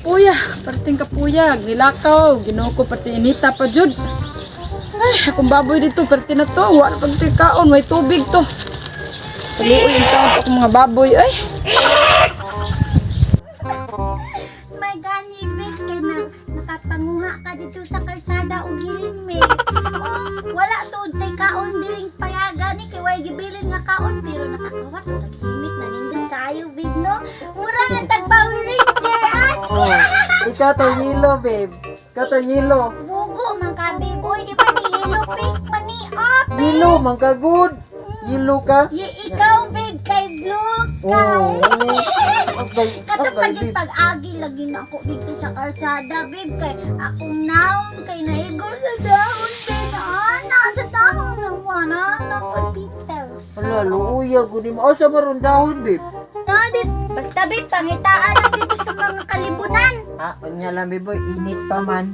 Kapuya, perting kapuyag, nilakaw, Ginoo ko, perti inita pa jud. Ay, akong baboy dito, perti na to, wala pag kaon, may tubig to. Kaluoy ang taon akong mga baboy, ay. May gani, babe, kay na nakapanguha ka dito sa kalsada og hilme. Oh, wala to tay kaon diring payaga ni kay way gibilin nga kaon pero nakakawat tag himit na nindot kayo, babe, no. Mura na tag Power Ranger ani. Oh, ikaw to yelo, babe. Ikaw to yelo. Bugo man ka, babe. Oy, di ba ni yellow pink man ni up? Yelo, man ka good. Yelo ka. Ikaw, babe, kay blue ka. Oh, okay. Katong Okay, pag babe. pag-agi lagi na ako dito sa kalsada, babe, kay akong naon kay naigol sa dahon, babe. Ana sa dahon na wala na ko pimples. Ala, luuya, guni mo. Asa maron dahon, babe? Tadi, basta, babe, pangitaan lang dito sa mga kalibunan. Ah, unya lang, babe, boy. Init pa man.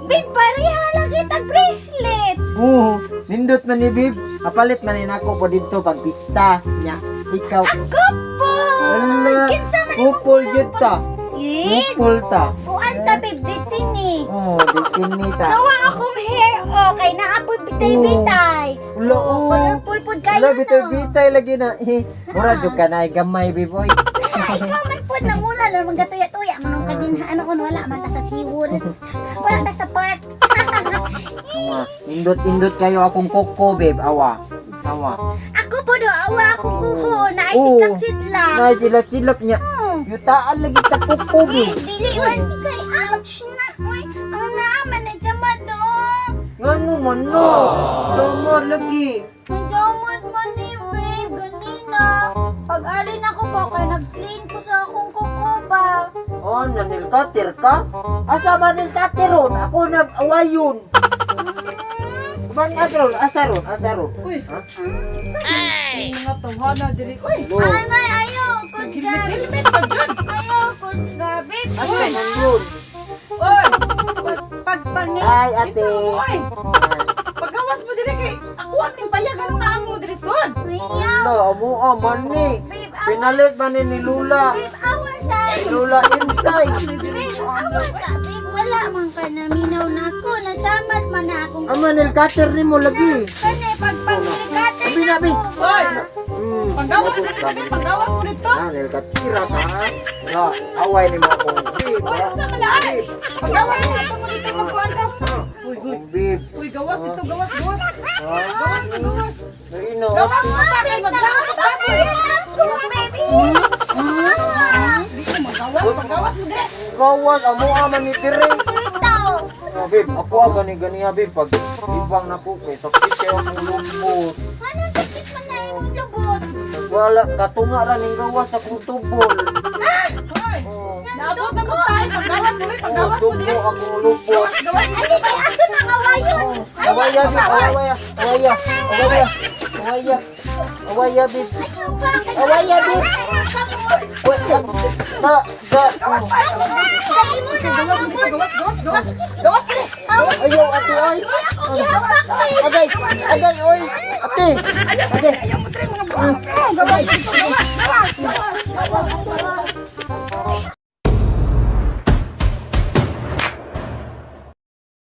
Babe, pareha lagi tag bracelet. Oo, nindot man ni babe. Kapalit man ni nako po dito pag pista nya. Ikaw. Ako po. Ala, Kinsa man imong kupol jud ta. Eh, Kupol ta. kuan ta, babe, ditini. Oh, dikini ta. Nawa akong hair, oh, kay naapoy bitay-bitay. Ula, Oh, oh. colorful pod kayo, Ala, no? bitay-bitay lagi na. Eh, mura jud ka na ay gamay, babe, boy. Ikaw man po namula na mga tuya-tuya manong kadin ano on wala man ta sa siwol. Wala ta sa park. Awa, Indot-indot kayo akong kuko, babe. Awa. Awa. Ako po do awa akong kuko na ay Oo. sidlak-sidlak. Nay, silak-silak niya. Oh. Yutaan lagi sa kuko, Eh, babe. dili man kay ouch na. Uy, ang naaman na jamad do. Ngano man no? Lumor lagi. Ang jamad man ni babe ganina. Pag ari na ko ba kay nag-clean ko sa akong kuko ba. Oh, nanil katir ka? Asa man nil katir ron? Ako nag-awayon. Man asa ron? Asa ron? Asa ron? Uy, ay. Mga tawhana diri, uy. Oh, Anay ayo kusga. Helmet pa jud. Ayo kusga babe. asa man yun? Uy, Pag pag Ay, ate. uy. Paggawas mo diri kay ako ang ning payag anong naamo diri son. Ayaw. Ala, amuha man ni. Babe, awa. Pinalit man ni Lula. Babe, awa sa. Lula Imsay. Babe, awa sa. Babe, wala man ka naminaw na ako. Nasamat man na akong Ama nil katir ni mo lagi. Kani, pag panglikatan Abi na, abi. ako. Uy, paggawas mo diri, paggawas mo dito. Ah, nil katira ka. Ha? No, away ni mo akong babe. Uy, ha? unsa man ay? Paggawas mo dito mo dito magkuan ka. Uy, uy. Akong babe. Uy, gawas ito, gawas, gawas. Ha? Gawas mo, gawas. Ay, no. Gawas mo pa kay magsama ka pa. Ako, baby. Awa. Di ko magawas, paggawas mo dire. Gawas, amuha man ni dire. Ito. Oh, babe, ako ang gani ganiya, babe. Pag ibang na ko, kay sakit kayo akong lubot. Anong sakit man na imong lubot? Wala, katunga ra ning gawas akong tubol. Hoy, Oh, naabot na mo tayo. Paggawas mo, oh, paggawas mo dire. tubo akong lubot. Gawas, gawas mo. Ali, kay ato na nga wayon. Oh, awaya, babe, awaya, awaya, awaya, awaya, awaya, babe. Ayaw pa. Awaya, babe. Wait, da, da, oh. Kay mo na Gawas mo dito, gawas, gawas, gawas. Gawas dire. Ayaw, ate, ay. Ako gihapak, babe. Agay, agay, oy. Ate, agay. Ayaw mo dire mga buang. Gawas dito, gawas.